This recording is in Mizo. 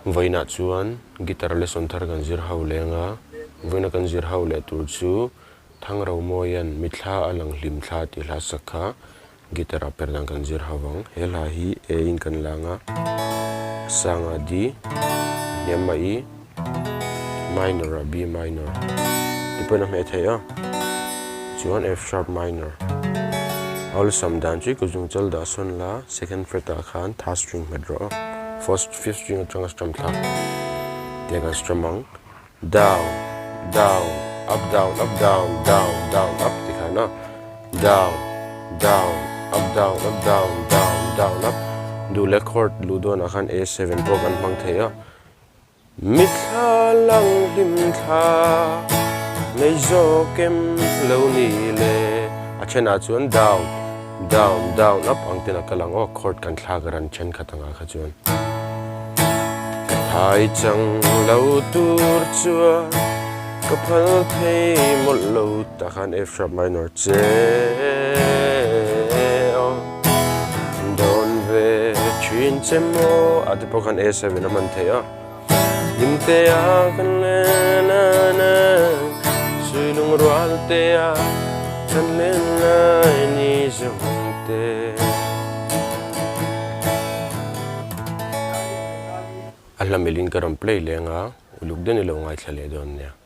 Vawiinah chuan guitar lesson thar kan zir ho leng a, vawiina kan zir ho leh tur chu Thangromawia'n Mithla a lang hlim thla tih hla sak kha guitar ah per dan kan zir ho vang. He hla hi A in kan lang a, a sangah D, a hniamah E, minor ah B minor ti pawhin a hmeh theih a, chuan F sharp minor. Awlsam dan chu i kut zungchal dah sawn la, second fret ah khan third string hmet rawh a, first fifth string atanga strum thlak tiang kan strum ang. Down, down, up down, up down, down, down, up ti khan a, down, down, up down, up down, down, down, up duh leh chord luh dawnah khan A7 pawh kan hmang thei a. Mithla lang hlim thla nei zawk em lo ni le a thenah chuan down, down, down, up ang ten a kal ang aw chord kan thlak ran thenkhat angah kha chuan. Ka thai chang lo tur chuan ka phal thei mawlh lo tah khan F sharp minor che aw dawn ve thin che maw a ti pawh khan A7 a hman theih a Hlimte a kan len a na sui lungrual te a kan len lai ni zawng te. A hla milin ka rawn play leng a, uluk deuhin i lo ngaithla leh dawn nia.